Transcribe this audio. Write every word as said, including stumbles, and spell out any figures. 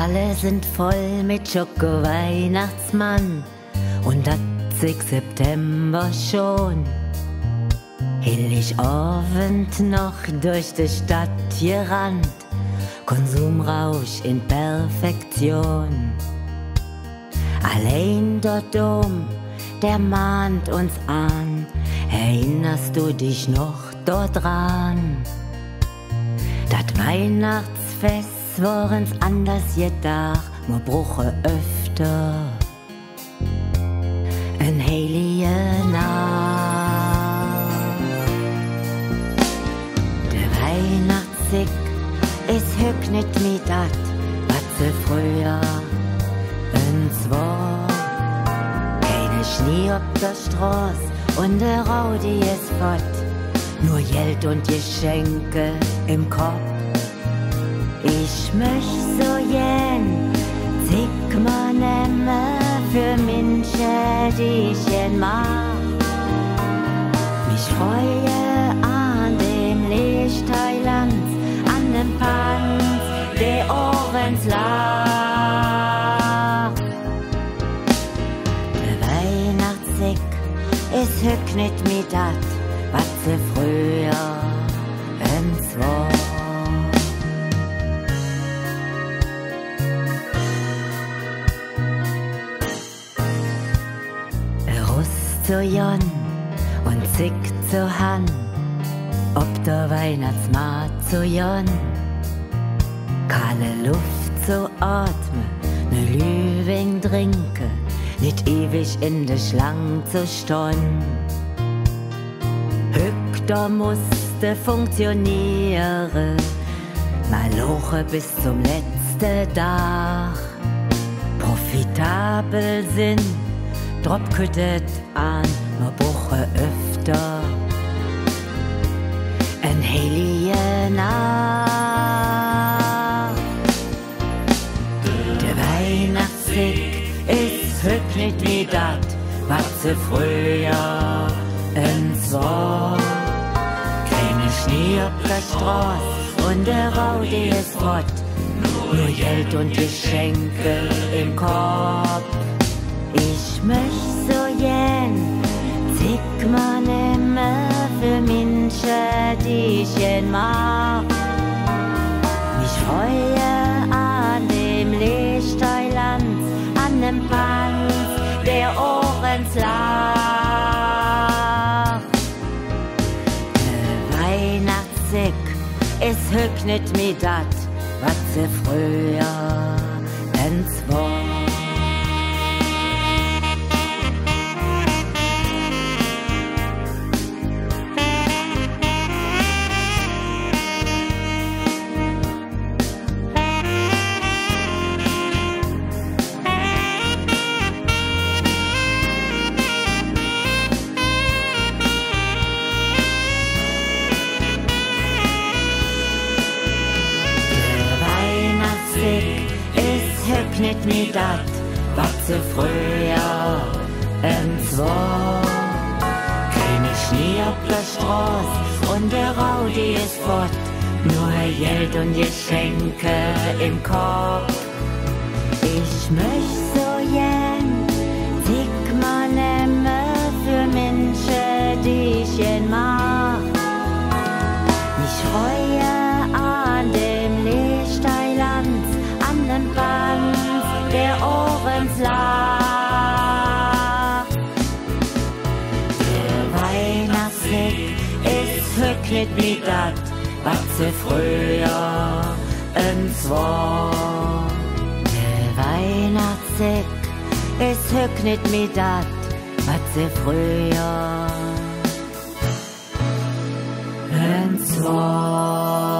Alle sind voll mit Schoko-Weihnachtsmann und dat zick September schon. Heiligabend noch durch die Stadt gerannt, Konsumrausch in Perfektion. Allein der Dom, der mahnt uns an, erinnerst du dich noch dort dran? Dat Weihnachtsfest wor ens anders jedaach, mer bruche öfter en heilige Naach. De Weihnachtszick es hügg nit mih dat, wat se fröher ens wor. Keine Schnee op der Stroß und de Rowdy es fott, nur Geld und Geschenke im Kopp. Ich möch su gään Zick mer nemme för Minsche, die ich gään mag. Mich freue an dem Leeschtheiland, an dem Panz, dä och ens laach. De Weihnachtszick es hügg nit mih dat, wat se fröher ens wor. Rust zo gonn un Zick zo han, op der Weihnachtsmaat zo gonn, kaale Luff zo aatme, ne Glühwing drinke, nit ewig en der Schlang zo stonn. Hügg, do muss de funktioniere, mer luure bes zom letzte Dag. Profitabel sin, drop kütt et an, mer bruche öfter en heilige Naach. De Weihnachtszick es hügg nit mih dat, wat se fröher ens wor. Keine Schnee op der Stroß un de Rowdy es fott, nur Geld und Geschenke im Kopp. Ich möch su gään Zick mer nemme för Minsche, die ich gään mag. Mich freue an dem Leeschtheiland, an dem Panz, dä och ens laach. De Weihnachts- Zick es hügg nit mih dat, wat se fröher ens wor. De Weihnachtszick es hügg nit mih dat, wat se fröher ens wor. Keine Schnee op der Stroß un de Rowdy es fott, nur Geld und Geschenke im Kopp. Ich möch su gään Zick mer nemme för Minsche, die ich gään mag. Mich freue an dem Leeschtheiland, an dem Panz, dä och ens laach. De Weihnachtszick es hügg nit mih dat, wat se fröher ens wor. De Weihnachtszick es hügg nit mih dat, wat se fröher ens wor.